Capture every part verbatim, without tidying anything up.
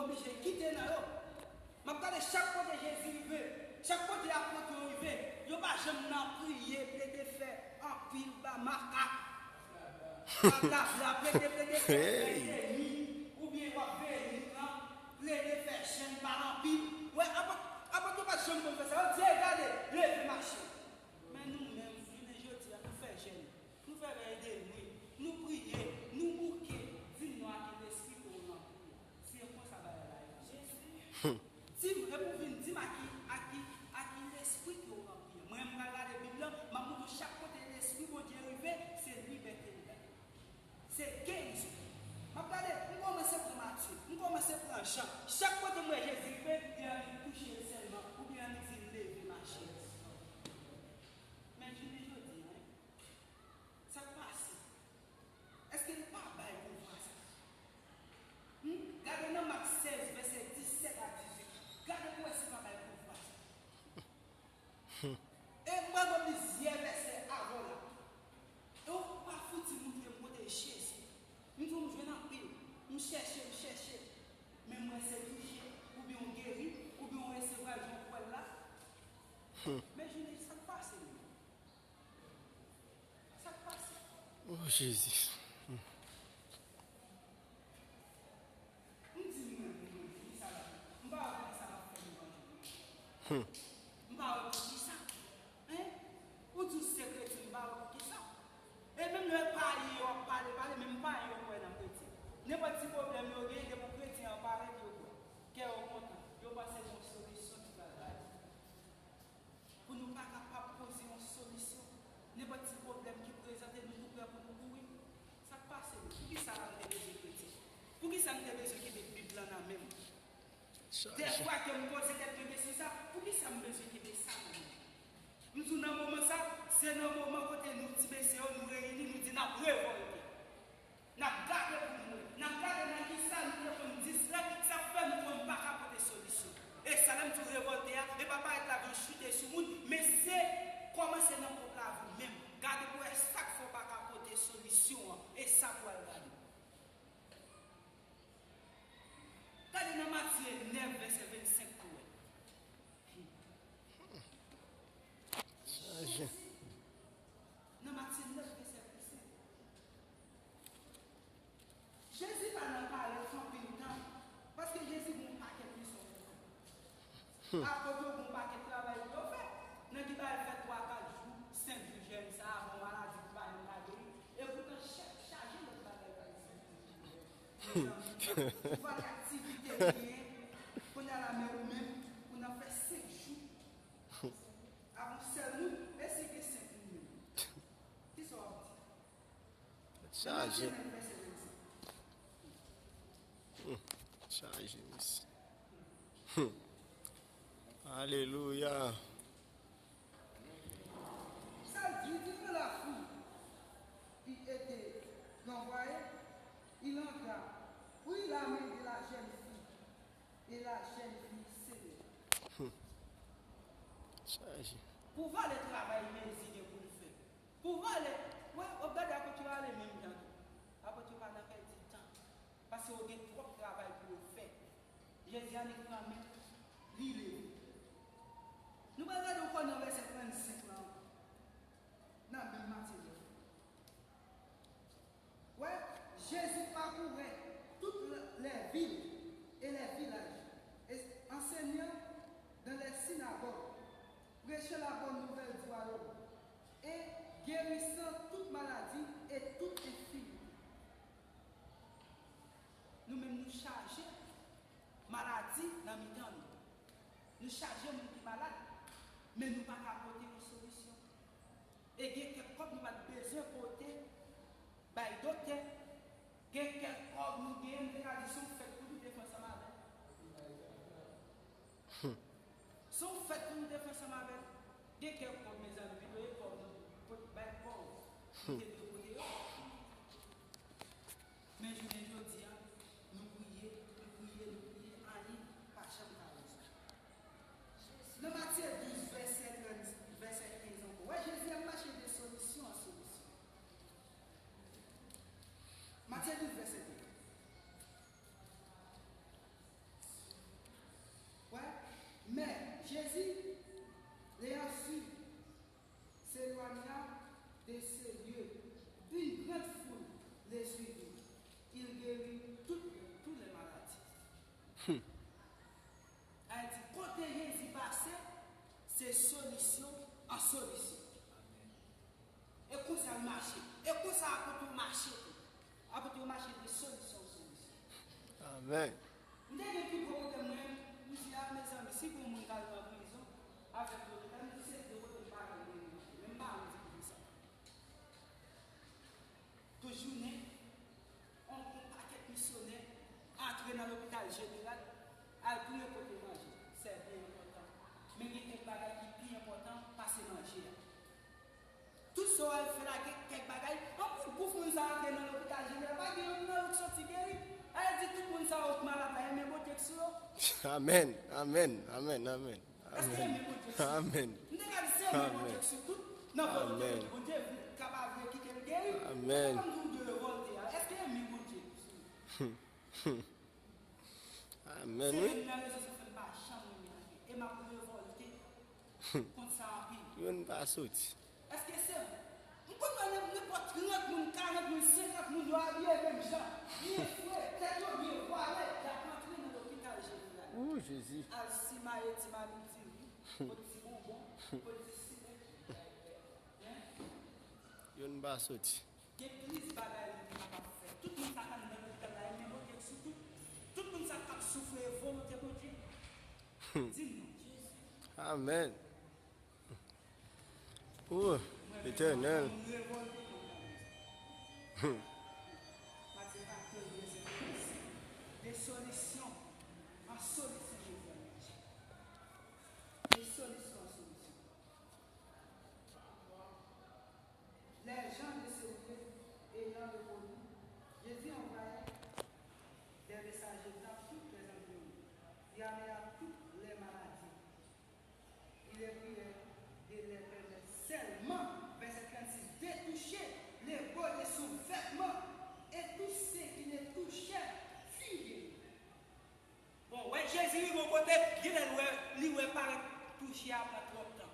oblije kite nan yo. M ap gade chak kote Jezi rive, chak kote apot yo rive, yo pa janm nan priye, plede fè anpil ba makak. Makak la plede, plede fè, hey, veye ni, oubyen w ap veye ni lan, plede fè jèn pale anpil. Wè, apot, apot yo pa janm konn fè sa. Yo di, "Ey, gade, leve mache." Men nou menm, jounen jodi a, nou fè jèn. Nou fè vèy de nwi, nou priye, nou bouke, di m non a ki lespri ke w ranpli a. Se konsa bagay la ye. Di m, epi w vin di m a ki, a ki, a ki lespri ke w ranpli a. Mwen, m pral gade Bib lan, m ap montre w chak kote lespri Bondye rive, se libète l bay. Se gerizon. M ap gade, m kòmanse pran Matye, m kòmanse pran Jan. Chak kote m wè Jezi rive, li annik touche l sèlman, oubyen annik di l leve mache. Men jounen jodi a, sa k pase? Èske l pa bay pouvwa sa? Hmm? Gade nan Mak sèz, vèsè disèt a dizuit. Gade pou wè si l pa bay pouvwa sa. E m pral ba w plizyè vèsè avan la. E w pa fouti montre m kote Jezi. M di w m jwenn anpil. M chèche, m chèche. Men m wè se touche, oubyen w geri, oubyen w resevwa jan w kwè l la. Men jounen sa k pase menm. Sa k pase? Oh, Jezi. M di mwen, mwen, mwen, poukisa la? M pa wè poukisa l ap fè nou manje. M pa wè poukisa. Hein? Ou di w se kretyen, m pa wè poukisa. E menm lè payen yo ap pale, pale, menm payen yo kwè nan kretyen. Nenpòt ti pwoblèm yo gen, depi kretyen an parèt, yo kwè. Kè yo kontan. Yo panse gen yon solisyon ki pral bay. Pou nou pa kapab poze yon solisyon. Nenpòt ti pwoblèm ki prezante, nou tou prè pou nou kouri. Sa k pase nou? Poukisa la m te bezwen kretyen? Poukisa m te bezwen kenbe Bib lan nan men m? Dèfwa ke m poze tèt mwen kesyon sa, poukisa m bezwen kenbe sa nan men m? M di w nan moman sa, se nan moman kote nou ti mesye yo, nou reyini, nou di n ap revòlte. N ap gade pou nou wè. N ap gade nan kisa nou te konn distrè, sa k fè nou konn pa ka pote solisyon. E sa lè m di w revòlte a, e pa parèt lavi w chite sou moun, men se kòmanse nan pwòp lavi w menm. Gade pou wè sa k fè w pa ka pote solisyon an, e sa pou w al gade. Gade nan Matye nèf, vèsè vennsenk pou w wè. Chaje. Nan Matye nèf, vèsè vennsenk. Jezi pa nan parèt anpil tan, paske Jezi gen yon pakèt misyon pou fè. Apot yo gen yon pakèt travay pou yo fè. Nèg ki bay fè twa, kat jou, senk jou jèn sa a, bon maladi ki pa janm ka geri. E poutan chèf chaje lòt bagay bay senk jou. Mezanmi, ou pa gen aktivite ou genyen, kounye a la men ou menm, pou n ap fè senk jou. Avè yon sèl moun, e si gen senk moun menm? Kisa w ap di? Chaje. Chaje, mesye. Alelouya. Ça dit, durant la foule qui était envoyée, il entra, prit la main de la jeune fille, et la jeune fille s'éleva. Chaje. Pou valè travay Jezi gen pou l fè. Pou valè, wè, w ap gade apot yo ale menm jan tou. Apot yo pa nan pèdi tan. Paske yo gen twòp travay pou yo fè. Jezi annik pran men, li leve. Nou pral gade ankò nan vèsè trannsenk lan ankò. Nan menm Matye nèf. Ouais, Jésus parcourait toutes les villes et les villages, et enseignant dans les synagogues, prêchant la bonne nouvelle du royaume, et guérissant toute maladie et toute infirmité. Nou menm nou chaje maladi nan mitan nou. Nou chaje moun ki malad, men nou pa ka pote yon solisyon. E gen kèk kòb nou pa t bezwen pote bay doktè. Gen kèk kòb nou genyen, m te ka di se yon fèt pou nou te fè ansanm avè l. Se yon fèt pou nou te fè ansanm avè l. Gen kèk kòb, mezanmi, pito e kòb nou pote bay pòv, nou te dwe pote yo. Men jounen jodi a, nou priye, nou priye, nou priye, anyen pa janm ka rezoud. Nan Matye douz, vèsè trant, vèsè kenz ankò. Wè, Jezi ap mache de solisyon an solisyon. Matye douz, vèsè kenz. E konsa apot yo mache tou. Apot yo mache de solisyon an solisyon. Amèn. M te gen pi gwo pwoblèm mwen, m di a, mezanmi, si gon moun k al nan prizon avèk lopital, m di se de kote m pa renmen manje. Men m pa renmen di pou sa. Tout jounen, on, on pakèt misyonè antre nan lopital jeneral, al priye pote manje. Se byen enpòtan. Men gen kèk bagay ki pi enpòtan pase manje a. Tout sa w al fè la, gen kèk bagay. Anpil gwo moun sa antre nan lopital jeneral, pa gen youn nan yo k soti geri. Sa vle di tout moun sa yo k malad la, renmen Bondye k sou yo. Amèn, amèn, amèn, amèn. Èske renmen Bondye k sou yo? Amèn. M te ka di se renmen Bondye k sou tout. Nan volonte Bondye, Bondye ka pa vle kite l geri. Amèn. Mwen pa konn si w dwe revòlte a. Èske renmen Bondye k sou yo? Amèn, wi. Se youn nan rezon sa fè m pa janm renmen anyen. E m ap revòlte kont sa anpil. Youn pa soti. Èske se, m konn wè nenpòt trant moun, karant moun, senkant moun, yo abiye menm jan. Byen fre, tèt yo byen vwale, y ap antre nan lopital jeneral. Ou, Jezi. Al simaye ti mamit diri, pot ti bonbon, pot ti siwo. Hein? Youn pa soti. Gen plis bagay moun kapab fè. Tout moun sa k ap nan lopital la, renmen Bondye sou tout. Tout moun sa k ap soufri e volonte Bondye. Di m non, Jezi. Amèn. O, Etènèl. Mwen menm, mwen revòlte kont bagay sa. Matye katòz, vèsè trannsis. De solisyon an solisyon, Jezi ap mache. De solisyon an solisyon. Les gens de ce lieu ayant reconnu, Jésus envoya des messagers dans tous les environs. Il y avait à toutes les maladies. Il les priait de les permettre seulement, verset trente-six, de toucher le bord de son vêtement, et tous ceux qui le touchaient furent guéris. Bon, wè Jezi rive yon kote, genlè l wè, li wè parèt touche a pran twòp tan.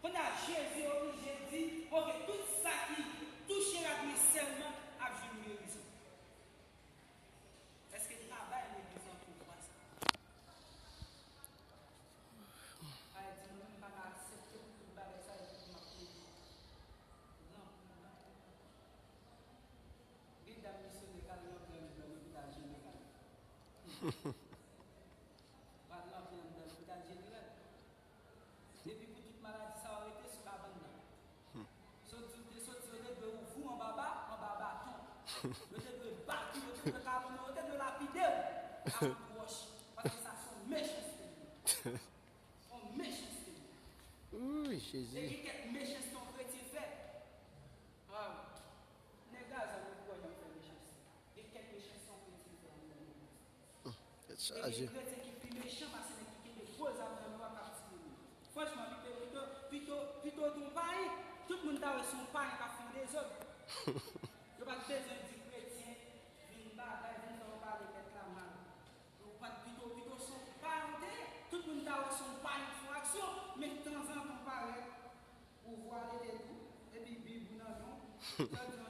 Kounye a, Jezi oblije di, oke, tout sa ki touche rad mwen sèlman ap jwenn gerizon. Èske n pa bay legliz lan pouvwa sa? Sa vle di, mwen menm, m pa ka aksepte pou tout bagay sa yo, pou m ap plede ranpli, ranpli, ranpli. Gen dam misyonè k al rantre anndan lopital jeneral. Pral rantre anndan lopital jeneral. Epi pou tout maladi sa yo rete sou kabann nan. Soti, ou te soti, yo te dwe ouvri w anba ba, anba baton. Yo te dwe bat ou, yo te dwe kalonnen w, yo te dwe lapide w ak wòch. Paske sa se yon mechanste. Yon mechanste. Wi, Jezi. E gen kèk mechanste yon kretyen fè. Ah, nèg Gaza, nou kwè yo fè mechanste. Gen kèk mechanste yon kretyen fè anndan legliz. Tèt chaje. E gen kretyen ki pi mechan pase nèg ki kenbe gwo zam nan men yo k ap tiye moun. Franchman, pito, pito, pito, pito gen yon pay, tout moun ta wè se yon pay k ap fè yon dezòd. Yo pa t bezwen di kretyen vin bagay, vin fè yo pale mèt la mal. Yo pa t pito, pito se yon pay yo te ye, tout moun ta wè se yon pay k fè yon aksyon, men tanzantan w parèt, ou vwale tèt ou, epi Bib ou nan men w, yo di